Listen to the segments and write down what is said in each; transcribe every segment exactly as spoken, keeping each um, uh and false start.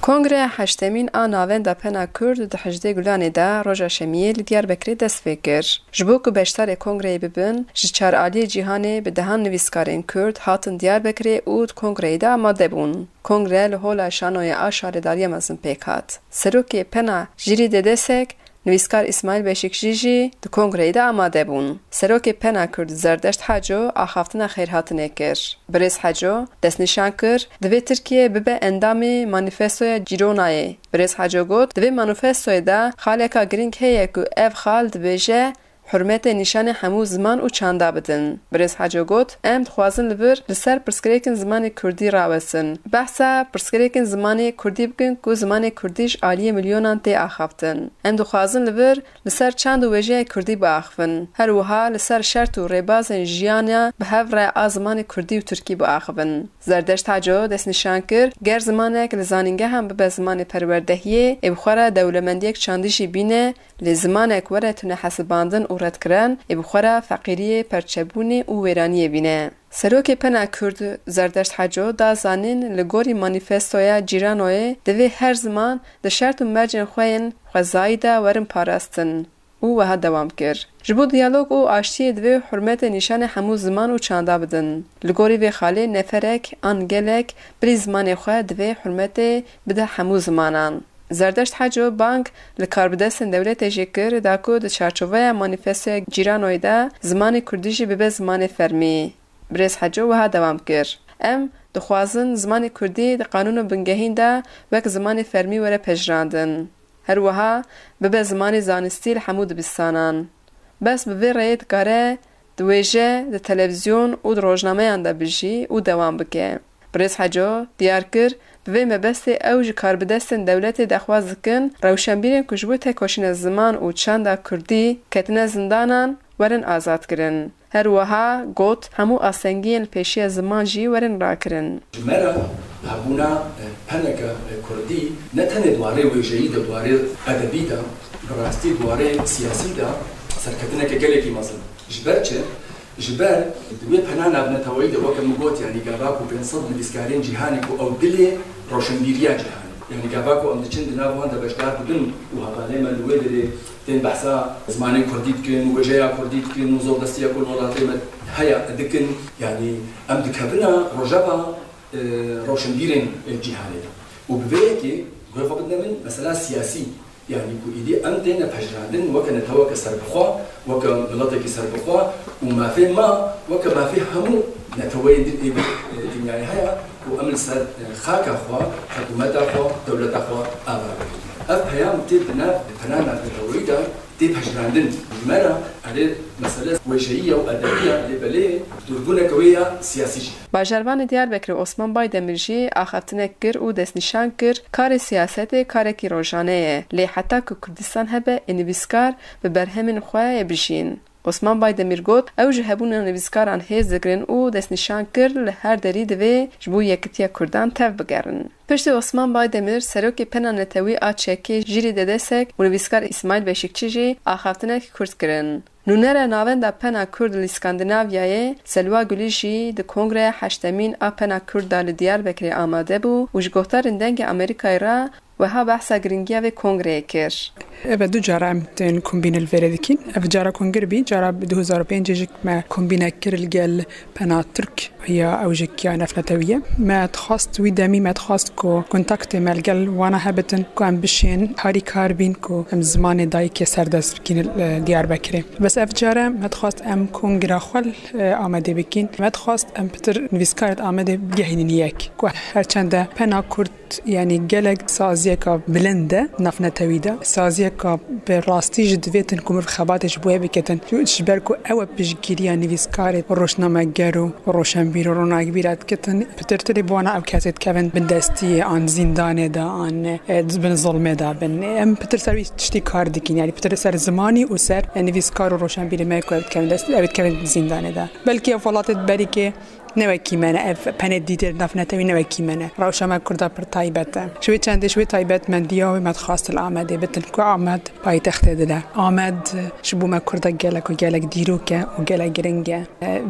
Kongreya heştemîn a Navenda Pena Kurd di hejdê Gulanê de roja Şemiyê li Diyarbekirê dest pê kir. Ji bo ku beşdarê kongreyê bibin, ji çar aliyê cîhanê bi dehan nivîskarên Kurd hatin Diyarbekirê û di kongreyê de amade bûn. Kongre li Hola Şanoyê a Şaredariya Mezin pêk hat. Serokê Pena Jîrî Dedesek, nivîskar Îsmaîl Beşîkçî jî di kongreyê de amade bûn. Serokê Pena Kurd Zerdeşt Haco axaftina xêrhatinê kir. Birêz Haco destnîşan kir, divê Tirkiye bibe endamê manîfestoya Cîronayê. Birêz Haco got, di vê manîfestoyê de xaleka girîng heye ku ev xal dibêje, hurmetê nîşanê hemû ziman û çanda bidin. Birêz Haco got, em dixwazin li vir li ser pirsgirêkên zimanê kurdî rawesin. Behsa pirsgirêkên zimanê kurdî bikin ku zimanê kurdî ji aliyê milyonan tê axaftin. Em dixwazin li vir li ser çand û wêjeya kurdî biaxivin. Her wiha li ser şert û rêbazên jiyana bi hev re a zimanê kurdî û tirkî biaxivin. Zerdeşt Haco destnîşan kir, ger zimanek li zanîngehan bibe zimanê perwerdehiyê, ê bi xwe re dewlemendiyek çandî jî bîne, lê zimanek were tune hesibandin û redkirin, ê bi xwe re feqîriyê, perçebûnê û wêraniyê bîne. Serokê Pena Kurd Zerdeşt Haco da zanîn, li gorî manîfestoya Cîranoyê divê her ziman di şert û mercên xwe yên xwezayî de werin parastin û wiha dewam kir, ji bo diyalog û aştiyê divê hurmetê nîşanê hemû ziman û çanda bidin. Li gorî vê xalê neferek an gelek bilî zimanê xwe divê hurmetê bide hemû zimanan. Zerdeşt Haco bang li karbidestên dewletê jî kir da ku di çarçoveya manîfestoya Cîranoyê de zimanê kurdî jî bibe zimanê fermî. Birêz Heco wiha dewam kir, em dixwazin zimanê kurdî di qanûn û bingehîn de wek zimanê fermî were pejirandin. Her wiha bibe zimanê zanistî li hemû dibistanan. Bes bi vê rêyê dikare di wêje, di televîzyon û di rojnameyan de bijî û dewam bike. Birêz Heco diyar kir, bi vê mebestê ew ji karbidestên dewletê daxwaz dikin, rewşenbîrên ku ji bo têkoşîna ziman û çanda kurdî ketine zindanan, werin azadkirin. Her wiha got, hemû astengiyên li pêşiya ziman jî werin rakirin. Ji me re hebûna, e, peneke, e, kurdî ne tenê di warê wêjeyî de, di warê edebî de, bi rastî di warê siyasî de serketineke gelekî mezin. Ji ber çi? Ji ber di wê pena navneteweyî de, weke min got, yanî gava ku pênc sed nivîskarên cîhanê ku ew dilê roşenbîriya cîhanê. Yanî gava ku em diçin di nav wan de beşdar dibin û hevalê me li wê derê tên behsa zimanê kurdî dikin, wêjeya kurdî dikin û zordestiya ku li welatê me heye dikin. Yanî em dikevine rojeva, e, roşenbîrên, e, cîhanê de. Û bi vê yekê guhê xwe bidine min mesela siyasî. Yanî ku îdî em têne pejirandin weke neteweke serbixwe, weke miletekî serbixwe û mafê me weke mafê hemû neteweyên din ê dinyayê heye ku em li ser, e, xaka xwe, hikûmeta xwe, dewleta xwe ava bikin. Ev peyam tê di nav pena navneteweyî de tê pejirandin. Ji me re erê mesele wêjeyî ye û edebî ye, lê belê dûrbûneke wê ya siyasî jî. Bajarvanê Diyarbekirê Osman Baydemir jî axaftinek kir û destnîşan kir, karê siyasetê karekî rojane ye, lê heta ku Kurdistan hebe, ê nivîskar bi berhemên xwe yê bijîn. Osman Baydemir got, ew ji hebûna nivîskaran hêz digirin û destnîşan kir, li her derî divê ji bo yekitiya Kurdan tev bigerin. Piştî Osman Baydemir, serokê Pena Netewî a Çekê Jîrî Dedesek û nivîskar Îsmaîl Beşîkçî jî axaftinek kurt kirin. Nûnera Navenda Pena Kurd li Skandinavyayê Selwa Gulî jî di Kongreya heştemîn a Pena Kurd de li Diyarbekirê amade bû û ji guhdarên Dengê Amerîkayê re wiha behsa giringiya vê kongreyê kir. Eve du cara em tên kombîne li vêrê dikin. Ev cara kongir bî, cara bi du hezar û pêncê jî me kombîne kir li gel Pena Tirk ya ew jî ya nefnetewî ye. Me dixwast wî demî me dixwast ku kontaktê me li gel wana hebitin ku em bişên harîkar bîn ku em zimanê dayikê serdest bikîn li Diyarbekirê. Bes ev care me dixwast em kongira xwe li, e, Amedê bikîn. Me dixwast em pitir nivîskarê di Amedê bigehînin yek. Ku her çende Pena Kurd, yanî gelek saziyeka bilind e navnetewî de. Saziyeka bi rastî jî divêtin ku mirov xebatê ji bo wê biketin. Ji ber ku ew e piştgiriya nivîskarê, rojnameger û roşenbîr û ronakbîra dikitin. Pitirtirê bi wana ew kesê dikevin bindestiyê an zîndanê de an, e, bin zilmê de bin. Em pitir ser wî tiştî kar dikin. Yanî pitir ser zimanî û ser, e, nivîskar û roşenbîrê me ku ew dikevin dest, ew dikevin zîndanê de. Belkî ev welatê di berîkê Ne wekî me ne, ev penê dîtir navnetewî ne wekî me ne. Rewşa me Kurda pir taybet e. Ji wê çendê, ji wê taybetmendiya wê me dixwest li Amedê bitin ku Amed paytextê dide. Amed ji bo me Kurda gelek û gelek dîrok e û gelek giring e.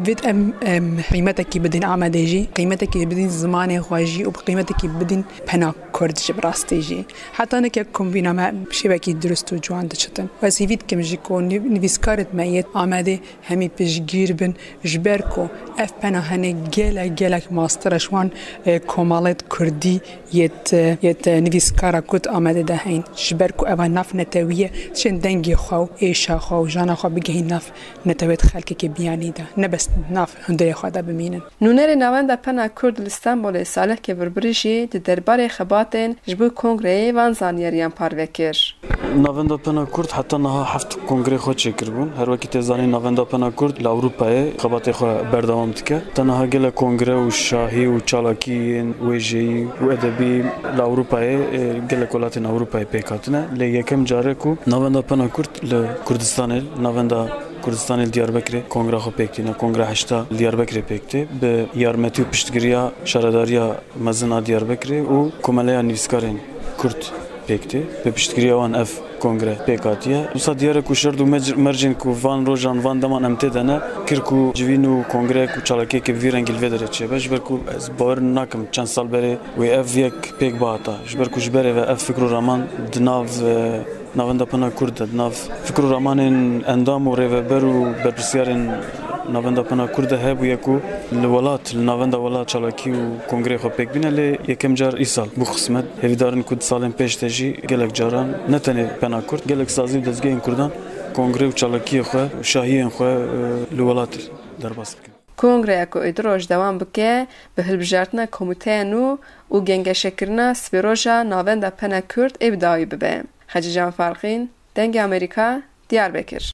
Vêt em, em qîmetekî bidin Amedê jî, qîmetekî bidin zimanê xwe jî û bi qîmetekî bidin pena Kurd jî bi rastî jî. Heta nike komvîna me şêwekî dirust û ciwan diçitin. Ez hîvî dikim jî ku nivîskarêt me yêt Amedê hemî piştgîr bin, ji ber ku ev pena henê gelek, gelek mastir e ji wan, e, komalêt kurdî yêt, e, yêt, e, nivîskara Kurd Amedê de heyn. Ji ber ku eva nav netewî ye, dişên dengê xwe û êşa xwe û jana xwe bigihîn nav netewêt xelkekê biyanî de. Ne bes nav hundirê xwe de bimînin. Nûnerê Navenda Pena Kurd li Stenbolê Salih Kevirbirî jî di derbarê xebatên ji bo kongreyê van zanyariyan parve kir. Navenda Pena Kurd heta niha heft kongrê xwe çêkiribûn. Her wekî tê zanîn, Navenda Pena Kurd li Ewropayê xebatê xwe berdewam dike. Heta niha gelek kongre û şahî û çalakiyên wêjeyî û edebî li Ewropayê, e, gelek welatên Ewropayê pêk hatine. Lê yekem car e ku Navenda Pena Kurd li Kurdistanê, li Navenda Kurdistanê li Diyarbekirê kongra xwe pêk tîne. Kongra heşta li Diyarbekirê pêk tê. Bi yarmetî û piştgiriya Şaredariya Mezin a Diyarbekirê û Komeleya Nivîskarên Kurd pêk tê. Bi piştgiriya wan ev kongre pêk hatiye. Wisa diyar e ku şert û mec-, mercên ku van rojan, van deman em tê de ne, kir ku civîn û kongre ku çalakiyeke bi vî rengî li vê derê çêbe. Ji ber ku ez bawer nakim çend sal berê wê ev yek pêk bihata. Ji ber ku ji berê ve ev fikr û raman di nav, e, Navenda Pena Kurd de, di nav fikr û ramanên endam û rêveber û berpirsyarên Navenda Pena Kurd de hebûye ku li welat, li navenda welat çalakî û kongreyê xwe pêk bîne, lê yekem car îsal bû xismet. Hêvîdar in ku di salên pêş de jî gelek caran ne tenê Pena Kurd, gelek sazî û dezgehên Kurdan kongre û çalakiyê xwe û şahiyên xwe, e, li welat derbas bikin. Kongreya ku êdî roj dewam bike, bi hilbijartina komîteya nû û gengeşekirina sibêroja Navenda Pena Kurd ê bi dawî bibe. Xecîcan Farqîn, Dengê Amerîka, Diyarbekir.